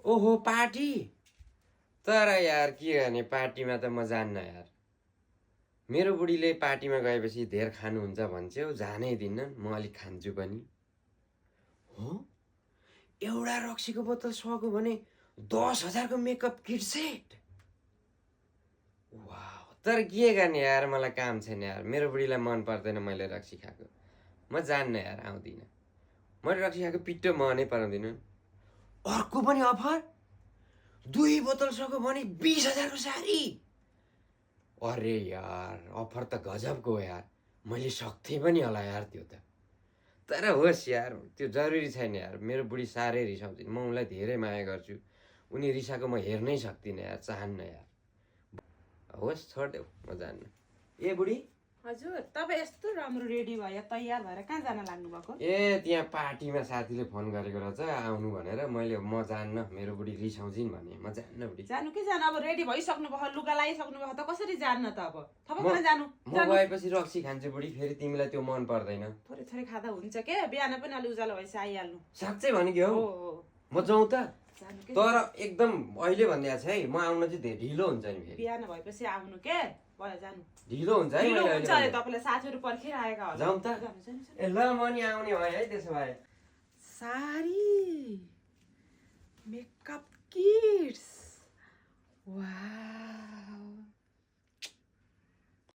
ओहो पार्टी तर यार के गर्ने पार्टीमा त म जान्न यार मेरो बुढीले पार्टीमा गएपछि धेर खानुहुन्छ भन्छौ जानै दिन्न म अलिक खान्छु पनि हो एउटा रक्सीको बोतल सग्यो भने 10,000 को मेकअप किट सेट वाह तर के गर्ने यार मलाई काम छैन यार मेरो बुढीलाई मन पर्दैन मैले रक्सी खाएको म जान्न यार आउँदिनँ मैले रक्सी खाएको पिट्टो म नै पराउँदिनँ अर्को पनि अफर 2 बोतल सक्यो भने 20,000 को सारी अरे यार अफर त गजबको हो यार मैले सक्थेँ पनि होला यार त्यो त तर होस् यार त्यो जरुरी छैन यार मेरो बुढी साह्रै रिसाउँछिन् म उनलाई धेरै माया गर्छु उनी रिसाएको म हेर्नै सक्दिनँ यार चाहन्न यार होस् छोडिदेऊ म जान्न ए बुढी हजुर तपाईँ यस्तो राम्रो रेडी भयो तयार भएर कहाँ जान लाग्नु भएको ए त्यहाँ पार्टीमा साथीले फोन गरेको रहेछ आउनु भनेर मैले म जान्न मेरो बुढी रिसाउँछिन् भने म जान्न बुढी जानु के जानु अब रेडी भइसक्नु भयो लुगा लगाइसक्नु भयो त कसरी जान्न त अब तपाईँ जानु म गएपछि रक्सी खान्छु बुढी फेरि तिमीलाई त्यो मन पर्दैन थोरै थोरै खाँदा हुन्छ के बिहान पनि अलि उज्यालो भएपछि आइहाल्नु साँच्चै भनेको हो हो म जाउँ त जानु के तर एकदम अहिले भन्दैछ है म आउन चाहिँ धेरै ढिलो हुन्छ नि फेरि बिहान भएपछि आउनु के भयो जानु ढिलो हुन्छ है ढिलो मैले हुन्छ अहिले अरे तपाईँलाई साथीहरू पर्खिरहेका होला जाउँ त जानु, जानु, जानु। ए ल म नि आउने भए है त्यसो भए सारी मेकअप किट्स वाव